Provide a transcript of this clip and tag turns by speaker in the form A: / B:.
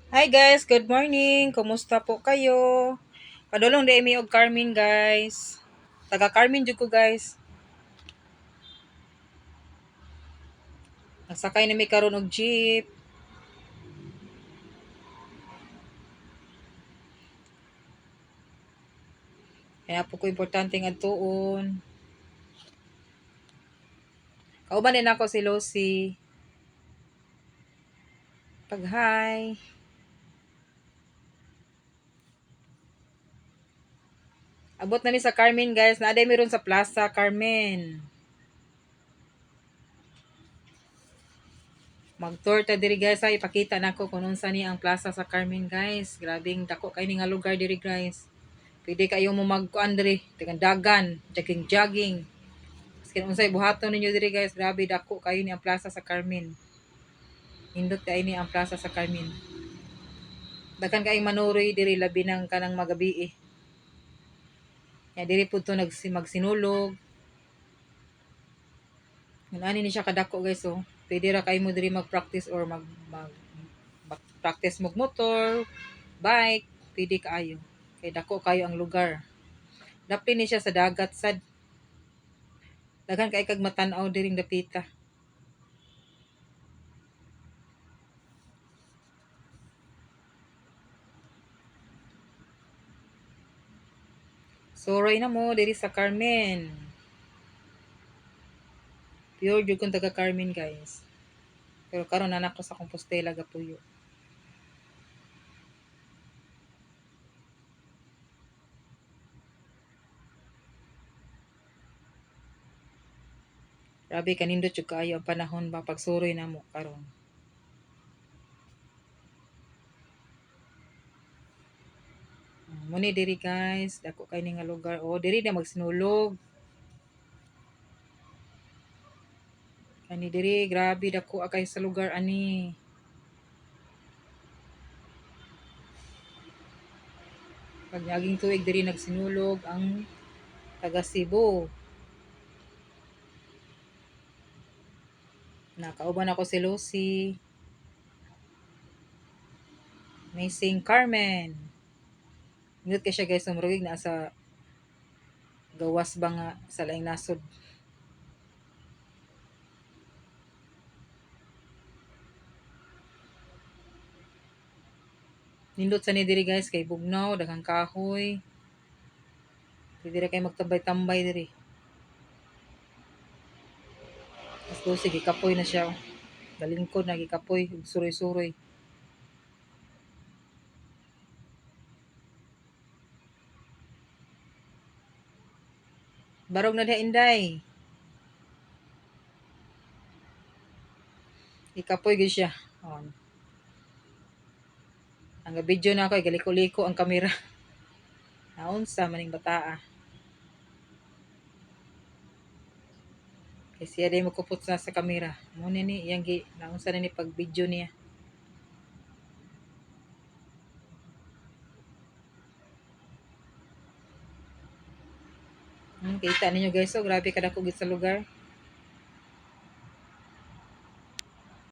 A: Hi guys, good morning. Kumusta po kayo? Padulong di mi og Carmen, guys. Taga Carmen jud ko, guys. Nagsakay na mi karon og jeep. Kaya po ko importante nga tuon. Kauban din ako si Lucy. Pag hi. Abot na mi sa Carmen, guys. Naa mi ron sa Plaza Carmen. Mag-tour ta diri, guys, ha. Ipakita nako kung unsa ni ang plaza sa Carmen, guys. Grabing dako kay ni nga lugar diri, guys. Pwede kayo mo magkuan diri, dagan, jogging jogging. Maskin unsay buhaton ninyo diri, guys, grabe dako kayo ni ang plaza sa Carmen. Nindot kay ni ang plaza sa Carmen. Daghan kayong manuroy diri, labi nang kanang magabi eh. Ya diri pud to magsinulog. Ani ni siya kadako, guys, oh. Pwede ra kayo mo diri mag-practice or mag practice mo motor, bike, pwede kaayo. Kay dako kayo ang lugar. Dapit ni siya sa dagat sad. Daghan kay kag matan-aw diring dapita. Suroy na mo diri sa Carmen. Pure jud kong taga Carmen, guys. Pero karon naa ko sa Compostela gapuyo. Grabe kanindot jud kaayo ang panahon ba pagsuroy namo karon. Mo ni diri, guys, dako kay ni nga lugar. Oh, diri na magsinulog. Kani diri, grabe dako kay sa lugar ani. Pag niaging tuig diri nagsinulog ang taga Cebu. Nakauban ako si Lucy. Amazing Carmen. Nindot kay siya, guys, sumrugig na sa gawas ba nga sa laing nasod. Nindot sa ni diri, guys, kay bugnaw, daghang kahoy. Pwede ra kay magtambay-tambay diri. As Lucy, gikapoy na siya, oh. Galingkod na gikapoy ug suroy-suroy. Barog na diha, Inday. Gikapoy gyud siya. Oh. Ang video na ako ay galiko-liko ang kamera. Naunsa maning bataa. Kay siya day makupot sa kamera. Mo ni ni iyang gi naunsa na ni pag video niya. Kita ninyo, guys, oh, grabe kadako gid sa lugar.